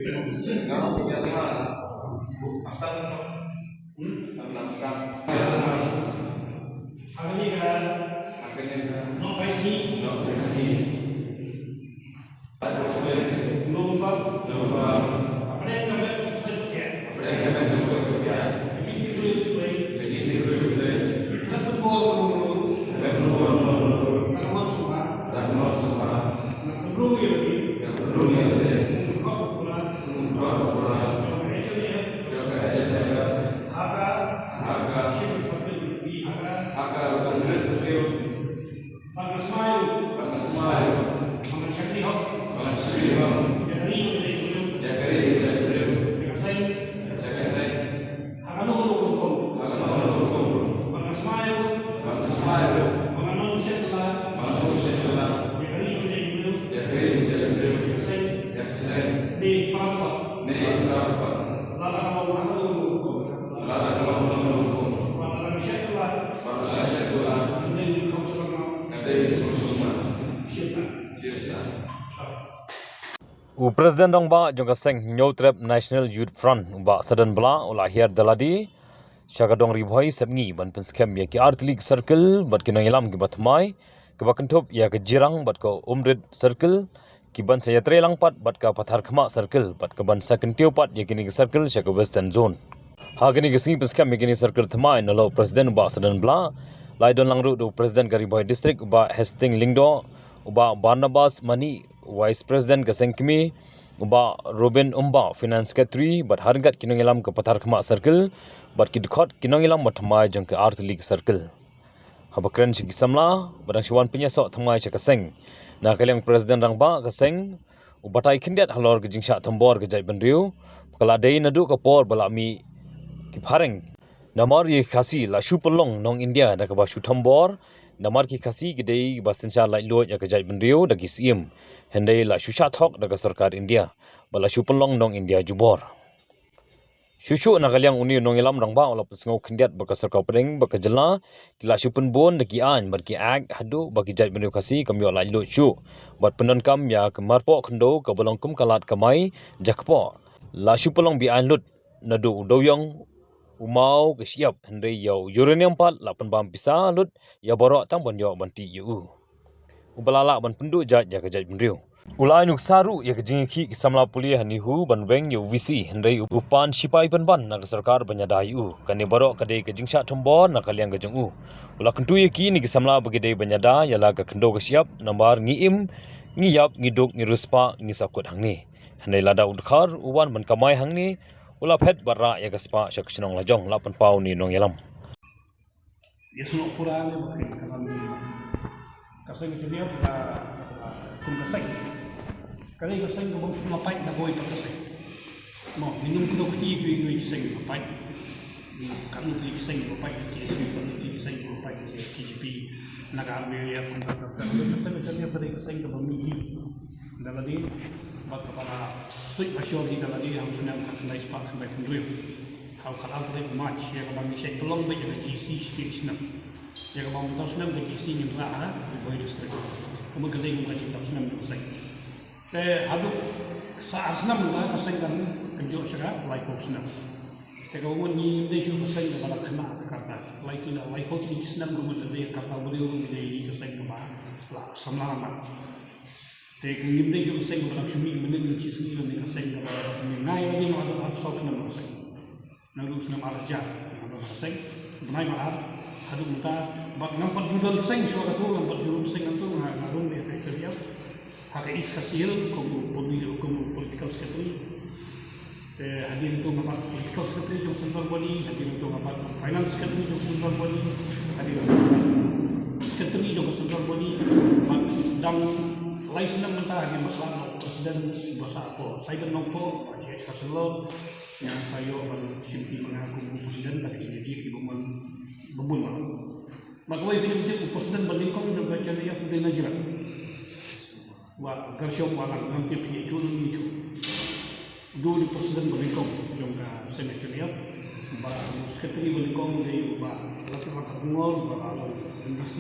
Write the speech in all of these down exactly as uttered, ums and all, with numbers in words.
U President Rangbah jong ka seng Hynñiewtrep National Youth Front, u Bah Sadan Blah, u la hiar da lade sha ka dong Ri Bhoi Sepngi ban pynskhem ïa ki artylli ki circle bad ki nongïalam kiba thymmai, kiba kynthup ïa ka Jirang bad ka Umrit Circle, ki ban sa ïatrei lang pat bad ka Patharkhmah Circle bad ka ban sa kyntiew pat ïa kine ki circle sha ka Western Zone. Ha kane ka sngi pynskhem ïa kine ki circle thymmai, na la u President u Bah Sadan Blah, la ïadon lang ruh da u President ka Ri Bhoi District u Bah Hastings Lyngdoh, u Bah Barnabas Manih, Vice President ka seng kmie, u Bah Robin Umbah, Finance Secretary, bad ha ryngkat ki nongïalam ka Patharkhmah Circle bad ki dkhot ki nongïalam ba thymmai jong ki artylli ki circle. Haba kren sha ki samla ba dang shu wan pynïasoh thymmai sha ka seng, na ka liang President Rangbah ka seng u batai khyndiat halor ka jingshah thombor ka jaitbynriew, ba ka la dei naduh ka por ba la mih ki phareng. Namar ïa ki Khasi la shu pynlong nong India da kaba shu thombor, namar ki Khasi ki dei ba synshar laitluid ïa ka jaitbynriew da ki Syiem, hynrei la shu shah thok da ka sorkar India ba la shu pynlong nong India jubor. Shuh shuh na ka liang une u nongïalam rangbah u la pynsngew khyndiat ba ka sorkar pdeng bad ka jylla ki la shu pynbun da ki aiñ bad ki act haduh ba ki jaitbynriew Khasi kam ïoh laitluid shuh bad pyndonkam ïa ka marpoh khyndew kaba long kum ka lad kamai jakpoh. La shu pynlong be-aiñ lut naduh u dewïong, u maw, ka shyiap, hynrei ïa u uranium pat la pynbam pisa lut ïa baroh tang ban ïoh ban tih ïa u. Uba la lah ban pynduh jait ïa ka jaitbynriew. U la ai nuksa ruh ïa ka jingïakhih ki samla pule ha NEHU ban weng ïa u VC, hynrei u pan shipai pynban na ka sorkar ban ïada ïa u. Kane baroh ka dei ka jingshah thombor na ka liang ka jong u. U la kyntu ïa kine ki samla ba ki dei ban ïada ïa la ka khyndew ka shyiap, namar ngi im, ngi ïap, ngi duk, ngi riewspah, ngi sahkut hangne. Hynrei lada u dkhar u wan ban kamai hangne, u la phet bad rah ïa ka spah sha ka shnong lajong, la pynpaw une u nongïalam. Ïa sngewpura ne ba kane ka lam ne ka seng ka junior ka, ka kum ka seng. Ka dei ka seng kaba shu la pait na boi ka seng. Mo, ngi nym kdew kti ïa ki seng ba pait. Ka nym ki seng ba pait ki S U, ka nym ki seng ba pait ki K J P. Na ka army ïa kum ka, ka seng ka junior ka dei ka seng kaba mih hi da lade bad kaba la suit ba shor hi da lade ha u snem khatkhyndai spah khyndai phew hynriew. Ha u khatar tarik March, ïa kaba ngi shait pynlong beit ïa ka G C shi snem. Ïa kaba mynta u snem ka G C ngin rah ha Ri Bhoi District. Kumba ka dei kum ka jingdap snem jong ka seng. Te haduh sa ar snem la ka seng kan kynjoh sha ka laiphew snem. Te kaba mut ngim dei shuh ka seng kaba la khynnah ka rta. Lai ki la laiphew tylli ki snem ka mut la dei ka rta briew, ngi dei ka seng kaba la samla rangbah. Te ngim dei shuh ka seng kaba la shu mih mynnin shi sngi lane ka seng kaba ngi ngai lane ngi la dap arphew saw snem ka seng. Naduh snem ar hajar ngi la dap ka seng. Bnai ba ar haduh mynta bad ngam pat ju don seng shuwa katu, ngam pat ju rung seng katu, nga, nga rung dei ha ka H L D F ha ka East Khasi Hills kum u poli-, kum u political secretary. Te hadien to nga pat political secretary jong central body, hadien to nga pat finance secretary jong central body, hadien to nga pat secretary jong central body, bad dang lai snem mynta hadien ba sah president ba sah ko Simon Nongpoh, ba G H Kaselor, nga sa ïoh ban shim ki manga kum u president da ka jingjied ki bymman bymman. Ba kawei ka jingjied u president ba nyngkong jong ka H N I F u dei na Jirang. Wa Gershom Wahlang, ngam tip phi ïathuh ne ym ïathuh. U dei u president ba nyngkong jong ka seng H N I F, ba u secretary ba nyngkong u dei u Bah Latipakar Bungor, ba la long M D C,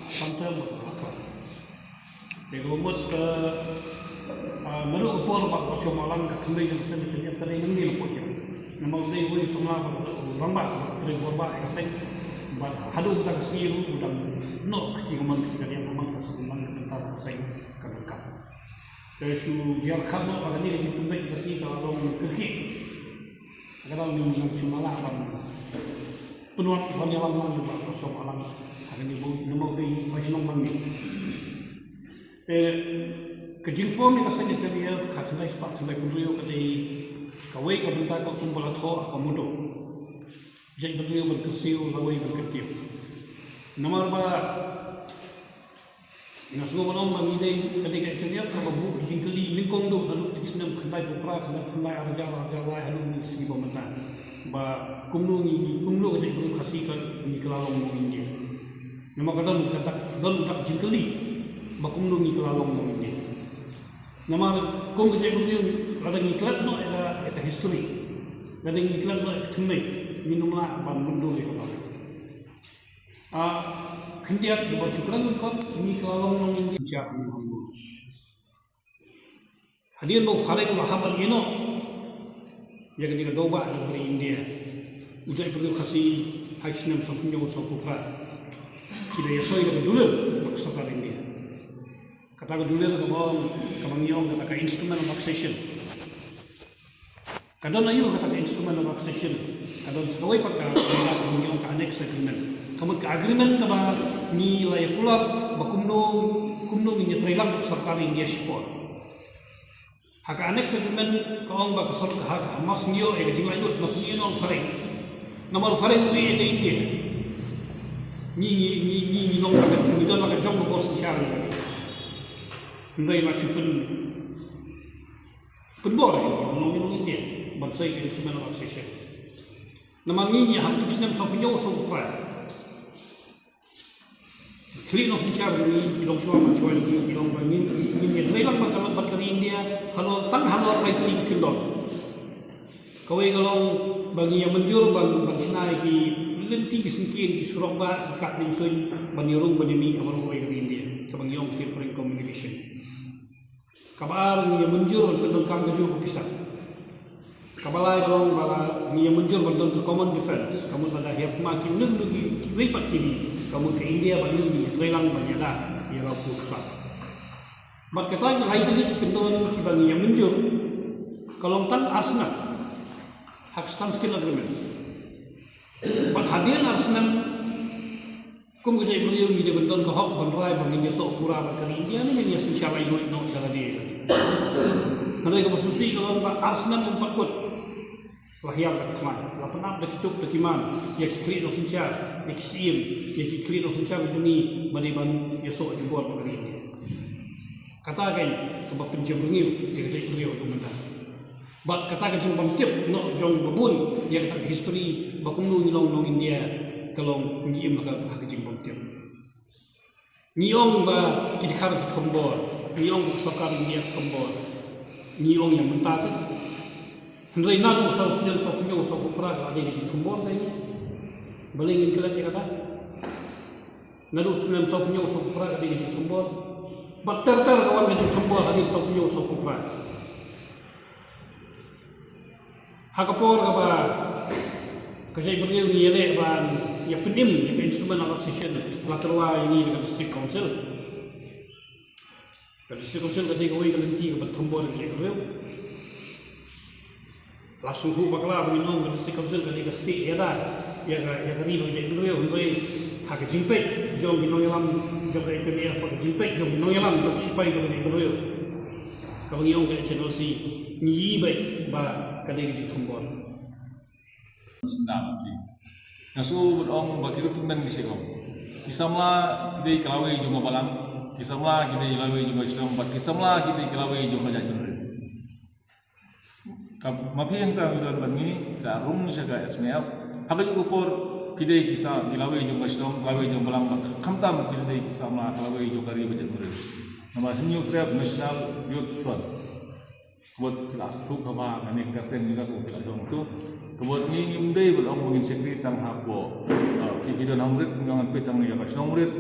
Assam Term, ba la long. Te ka mut, eh, Ah, naduh ka por ba ka Shu Malang ka thymmei jong ka seng ka jingïap ka dei nangmih la poi jong. Namar u dei uwei u samla ba u rangbah ba u trei bor ba ïa ka seng. Bad haduh kata ka sngi ruh u dang noh ka jingmang ka jingïap, ka mang ka seng, mang ka bynta ba ka seng ka donkam. Te shu jia kham noh ba kane ka jingthymmei ka sngi ka la long kyrkieh. Ka dang nym nym shu mala ban pynwad ban ïalam lang ba ka Shu Malang. Ka dang nym nym dei thoi shnong lang ni. Te ka jingform ïa ka seng H M E F ka khyndai spah khyndai phew hynriew ka dei kawei ka bynta ka kum ba la thoh ha ka motto. Jait bynriew ban kyrsiew, lawei ban kyntiew. Namar ba nga sngew ban ong ba ngi dei ka dei ka H M E F kaba buh jingkylli nyngkong duh naduh ki snem khyndai phew phra, khyndai phew khyndai, ar hajar, ar hajar lai haduh kine ki sngi ba mynta. Ba kumno ngi, kumno ka jaitbynriew Khasi ka ngi ka la long nong India. Namar ka don ka dak, don ka jingkylli ba kumno ngi ka la long nong India. Namar kum ka jaitbynriew lada ngi klet noh ïa ka, ïa ka history, lada ngi klet noh ïa ka thymmei, ngin ym lah ban mutdur ïa ka barit. Ah, khyndiat ba shu kren kot ngi ka la long nong India. Hadien ba u phareng u la hap ban ïeh noh ïa kane ka dewbah jong ka ri India, u jaitbynriew Khasi ha ki snem sawphew hynñiew sawphew phra ki da ïasoi da ka dulir bad ka sorkar India. Kata ka dulir kaba ong, kaba ngi ong kata ka Instrument of Accession. Ka don aïu kata ka Instrument of Accession? Ka don sa kawei pat ka, ka ngi ong ka Annex Agreement. Ka mut ka agreement kaba ngi la ïa kular ba kumno, kumno ngin ïa trei lang bad ka sorkar India shipor. Ha ka Annex Agreement ka ong ba ka sorkar, ha, ha, mas ngi ïoh ïa ka jinglaitluid, mas ngi ïoh ong phareng. Namar phareng u ïa ka India. Ngi, ngi, ngi, ngi, ngi long la ka, ngi don la ka jong ka bor synshar. Hynrei la shu pyn, pynbor ïa ngi, ngi long India ban soi ka Instrument of Accession. Namar ngi, ngi hap tu snem sawphew hynñiew sawphew phra. Khlieh nongsynshar jong ngi ki long shuwa man shuwa jong ngi, ki long ba ngin, ngin ïa trei lang bad ka, bad ka ri India halor, tang halor lai tylli ki kyndon. Kawei ka long ba ngi ïa mynjur ban, ban shna ïa ki lynti ki syngkien, ki surok bah, ki kad nongsuiñ ban ïa rung ban ïa mih ha baroh kawei ka ri India. Kaba ngi ong ki pyrshah communication. Kaba ar ngi ïa mynjur ban pyndonkam kajuh ka pisa. Kaba lai ka long ba la ngi ïa mynjur ban don ka common defense. Ka mut lada hiar thma kiwei kiwei pat ki ri, ka mut ka India bad ngi ngi trei lang ban ïada ïa la u pud u sap. Bad kata ki lai tylli ki kyndon kiba ngi ïa mynjur ka long tang ar snem ha ka standstill agreement. Bad hadien ar snem kum ka jaitbynriew ngi dei ban don ka hok ban rai ba ngin ïasoh pura bad ka ri India ne ngin ïa synshar laitluid noh da lade. Hynrei kaba sngewsih ka long ba ar snem ym pat kut. La hiar da ka thymmai, la pynap da ki tuk da ki man ïa ki khlieh nongsynshar, ïa ki syiem, ïa ki khlieh nongsynshar ka jong ngi ba dei ban ïasoh jubor bad ka ri India. Kata ka kaba pynjem rngiew ïa ka jaitbynriew haduh mynta. Bad kata ka jingbymtip noh jong ba bun ïa kata ka history ba kumno ngi long nong India ka long ngi im ha ka, ha ka jingbymtip. Ngi ong ba ki dkhar ki thombor, ngi ong ba ka sorkar India ka thombor. Ngi ong ïa mynta te. Hynrei naduh sawphew snem sawphew hynñiew sawphew phra ka la dei ka jingthombor te. Balei ngin klet ïa kata? Naduh snem sawphew hynñiew sawphew phra ka dei ka jingthombor. Bad ter ter ka wan ka jingthombor hadien sawphew hynñiew sawphew phra. Ha ka por kaba ka jaitbynriew ngi ïaleh ban ïa pynim ïa ka Instrument of Accession, la tyrwa ïa ngi da ka District Council. Ka District Council ka dei kawei ka lynti kaba thombor ïa ka jaitbynriew. La sngewthuh bakla ba ngin ong ka District Council ka dei ka stieh ïada ïa ka, ïa ka ri bad ka jaitbynriew, hynrei ha ka jingpeit jong ki nongïalam jong ka H M E F bad ka jingpeit jong ki nongïalam jong ki shipai jong ka jaitbynriew, kaba ngi ong ka H N L C, ngi ïohi beit ba ka dei ka jingthombor. Nga sngew bad ong ba ki recruitment ki shu ong, ki samla ki dei ki lawei jong ka balang, ki samla ki dei lawei jong ka shnong, bad ki samla ki dei ki lawei jong ka jaitbynriew. Ka ma phi hangta ngi don bad ngi, ka rung sha ka H M E F. Ha kajuh ka por ki dei ki sa, ki lawei jong ka shnong, lawei jong ka balang, bad khamtam ki dei ki samla, ki lawei jong ka ri bad jaitbynriew. Namar Hynñiewtrep National Youth Front. Ka bor ki la sngewthuh kaba kane ka kyrteng jong ka, ka bor ki la shong tu. Ka bor ngi ngim dei ban ong ba ngin shakri tang hapoh, ah, ki, ki don ha Umrit, ngi ong ngan peit tang ïa ka shnong Umrit.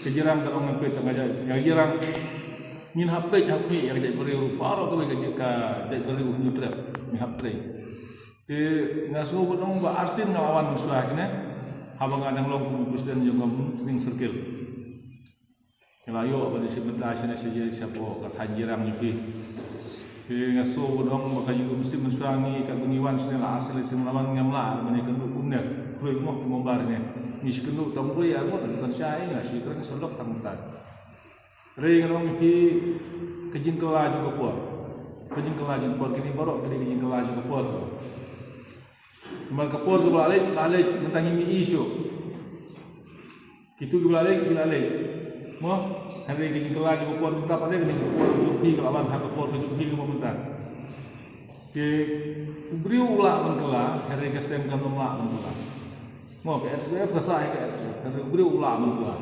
Ka Jirang ka ong ngan peit tang ïa ka Jirang. Ngin hap peit hap peit ïa ka jaitbynriew baroh kawei ka jait, ka jaitbynriew Hynñiewtrep. Ngin hap trei. Te nga sngew ban ong ba arsien nga la wan mynshuwa kine. Haba nga dang long kum u president jong ka Mynsneng Circle. Nga la ïoh ban ïashim bynta shane shaei shapoh ka thaiñ Jirang jong phi. Te nga sngew ban ong ba ka jingïoh mynsiem mynshuwa ngi katba ngi wan shane la arsien la sien la wan ngam lah ban ïakynduh kumne. Khlem mo ki member ne. Ngi shu kynduh tang ruh ïa ngut, kan sha ïa nga shu kren sha lok tang mynta. Hynrei ngan ong ïa phi ka jingkylla jong ka por. Ka jingkylla jong ka por, kine baroh kine ka jingkylla jong ka por. Namar ka por kaba la leit, la leit, mynta ngim ïohi shuh. Kito kiba la leit, ki la leit. Mo, hynrei ka jingkylla jong ka por mynta pat, kane ka por jong phi ka la wan ha ka por ka jong phi kaba mynta. Te u briew u lah ban kylla, hynrei ka seng kam lah ban kylla. Mo, ka S D F ka sah ïa ka S D F, hynrei u briew u lah ban kylla.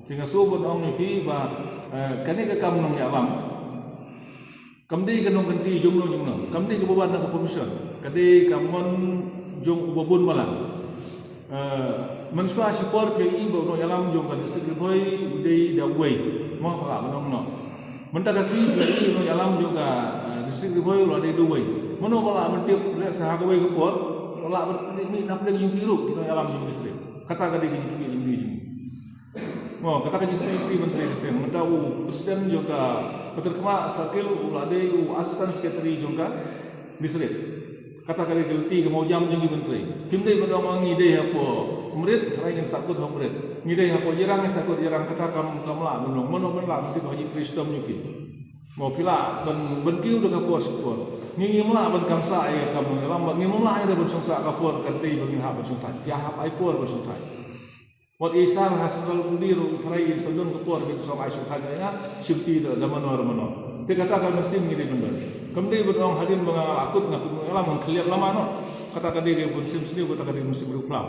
Te nga sngew ban ong ïa phi ba, eh, kane ka kam nongïalam kam dei ka nongkynti jong no jong no, kam dei kaba wan na ka permission, ka dei ka mon jong uba bun balang. Eh, mynshuwa shipor phi ïohi ba u nongïalam jong ka district Ri Bhoi u dei da uwei. Mo, ba lah ban ong no. Mynta ka sngi phi ïohi u nongïalam jong ka, eh, district Ri Bhoi u la dei da uwei. Mano ba lah ban tip leh sa ha kawei ka por, u lah ban mih na pdeng jong phi ruh ki nongïalam jong district. Kata ka dei ka jingkyrmen jong phi jong ngi. Mo, kata ka jingkyrmen ban trei ka seng. Mynta u president jong ka Paterkhmah Circle u la dei u assistant secretary jong ka district. Kata ka dei ka lynti ka mawjam jong ngi ban trei. Kim dei ban ong ngi dei hapoh Umrit, tharai ngin sahkut ha Umrit. Ngi dei hapoh Jirang, ngin sahkut Jirang, kata kam, kam lah ban long. Mano ban lah ban tip ha ka jingtrei shitom jong phi. Mo, phi lah ban, ban kiew da ka por sha ka por. Ngi ngim lah ban kam sah ïa ka kam nongïalam, ngim lah ïa ban shong sah ka por ka dei ba ngin hap ban shong thait. Ïa hap ai por ban shong thait. Wat i sar ha central body ruh tharai in sa don ka por ban shong ai shong thait ïa nga, shimti da, da mano da mano. Te kata ka mynsiem ngi dei ban don. Kam dei ban ong hadien ba nga la kut nga kut nongïalam ngan khylliat lama noh. Kata ka dei ka mynsiem sniew, kata ka dei ka mynsiem riewphlam.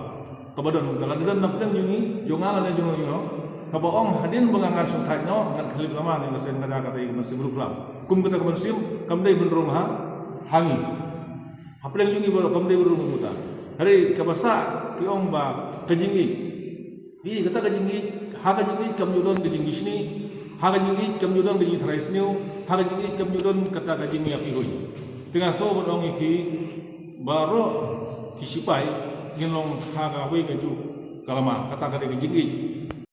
Kaba don, ka la don na pdeng jong ngi, jong nga lane jong ngi noh. Kaba ong hadien ba nga ngan shong thait noh, ngan khylliat lama ne, ka seng, kata ka dei ka mynsiem riewphlam. Kum kata ka mynsiem kam dei ban rung ha, ha ngi. Ha pdeng jong ngi baroh kam dei ban rung kumta. Hynrei kaba sah ki ong ba ka jingïeit. Ïa kata ka jingïeit, ha ka jingïeit kam ju don ka jingmishni, ha ka jingïeit kam ju don ka jingtharai sniew, ha ka jingïeit kam ju don kata ka jingïapeihuiñ. Te nga sngew ban ong ïa phi baroh ki sipai ngin long ha kawei ka juh ka lama, kata ka dei ka jingïeit.